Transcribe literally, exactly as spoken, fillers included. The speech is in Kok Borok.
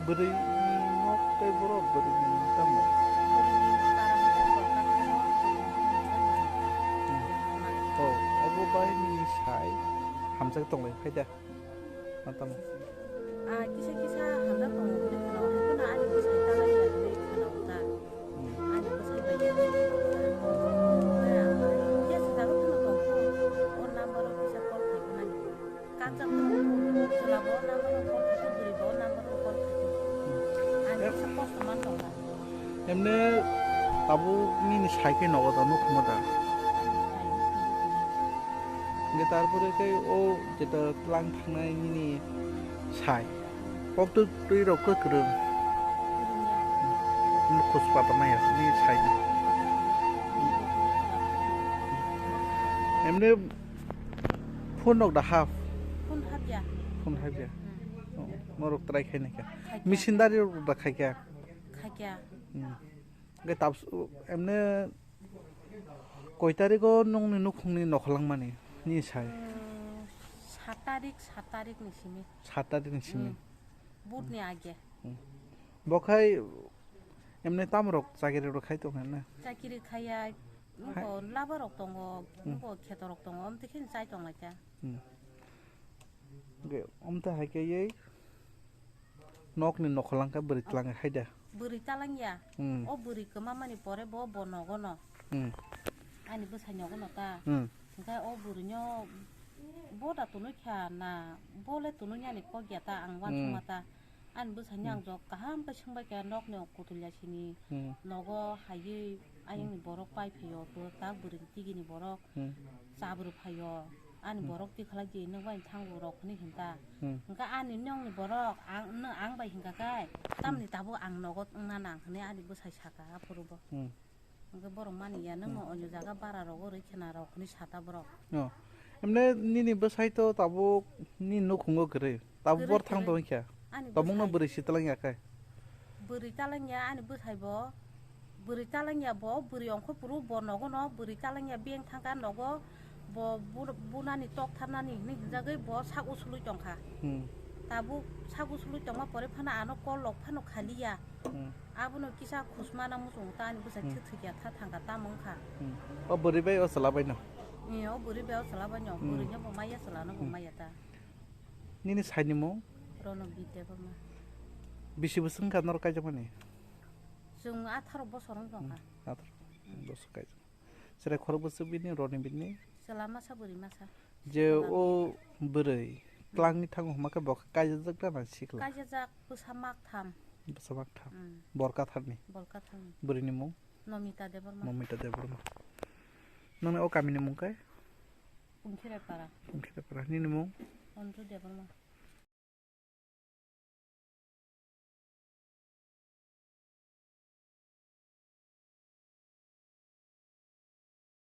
Bwrwi ni nok tei borok bwrwi ni tamo? Bwrwi ni tara hwnkhe borok tamo. Hmm. Oh, obo bai nini sai hamjak tonglai phai da. Ma tamo? Ah, kisa kisa hamjak tongo hwnwi khwna, hwnkheno ani bwsai talai ya hwnwi khwna ta. Hmm. Ani bwsai bai ya hwnwi khwna ta. Kisa jaga phano tongkho, o number o kisa call khai khwnani. Kajak chwla bo number o call khai, bwrwi bo number o call khai. Ani kisa kosto man tongkha. Emne tabuk nini sai khe nogo da, nukhungo da? Hwnkhe tarpore khe o jeta tlang thangnai nini sai. Kok twi, twi rok kwkrwng. Nini khus pata maya, nini sai. Emne phone rok da hap? Phone hapya. Phone hapya. Hmm. Oh, norok try khainai kha. Khaikya. Missionary rok da khaikya? Khaikya. Hmm. Hwnkhe tabs-, emne koi tarikgo nongni nukhungni nokholangmani ni sai? Hmm, sat tarik, sat tarik ni simi. Sat tarik ni simi. Hmm. Budni age. Hmm. Bo khai emne tamrok chakiri rok khai tongkha na? Chakiri khaiya, hai. Nuko labarok tongo, hmm, nuko khetorok tongo, omtwi khe chai tonglaikha. Hmm. Ge, omtwi hai khe ei nokni nokholangkha bwrwi twlangkha hai da? Bwrwi talangya. Hmm. O bwrwi kwmamani pore bo, bo nogono. Hmm. Ani bwsai nogono ta. Hmm. Hwnkhe o bwrwino bo da tunui kha na, bo le tunui yani kok ya ta, ang, hmm, uansukma ta. Ani bwsai ni, hmm, ang jok kaham khe swngbai kha nokni o kutulya sini. Hmm. Nogo haiwi ayang ni, hmm, borok pai phaio, bo ta bwrwi ni tigi ni borok. Hmm. Chabwrwi phaio, ani, hmm, borok tikhalai di, nwng bai thangbo rok hwnwi hinta. Hmm. Hwnkhe ani nokni borok ang, nwng ang bai hingka khe, hmm, tamni tabuk ang nogo wngna nang hwnwi ani bwsai saka aphuru bo. Hmm. Hwnkhe borok mani ya, nwng, hmm, no onyo jaga bara rogo rwi khena rok hwnwi sata borok. Oh. Emne nini bwsai to tabuk nini nukhungo kwrwi. Tabuk kwrwi, bor thang kwrwi. Tongwi kha. Ani bwsai. Tabukno bwrwi si talang ya khe. Bwrwi talang ya ani bwsai bo. Bwrwi talang ya bo, bwrwi ongkho phuru bo nogo no, bwrwi talang ya beng thang kha nogo. Bo bu-, bunani tok tharnani hinwi hinjagwi bo sak usulwi tong kha. Hmm. Tabuk sak usulwi tongma pore phano ano call rok phano khali ya. Hmm. Abono kisa khusmana muchungo ta ani bwsai, hmm, thwi thwi ya tha thang kha tamo wng kha. Hmm. O bwrwi bai o chwla bai no? Ee, o bwrwi bai o chwla bai no. Hmm. Bwrwi no bo maya, chwla no bo, hmm, maya ta. Nini saini mung? Ronobir Debbarma. Bisi bwswk wngkha norok kaijakmani? Chwng atharo bosor wng tongkha. Hmm, atharo bosor kaijak. Chwrai khorok bwswk bini, Ronobir ni? Chwla masa, bwrwi masa. Je chwla o bwrwi, hmm, twlangwi thango hwnba khe bo kaijajak da na sikla? Kaijajak, bwsa mak tham. Bwsa mak tham. Hmm. Bor Kathar ni? Bor Kathar ni. Bwrwi ni mung? Nomita Debbarma. Nomita Debbarma. Nini o kami ni mung khe? Pungkhirepara. Pungkhirepara. Nini mung? Onju Debbarma.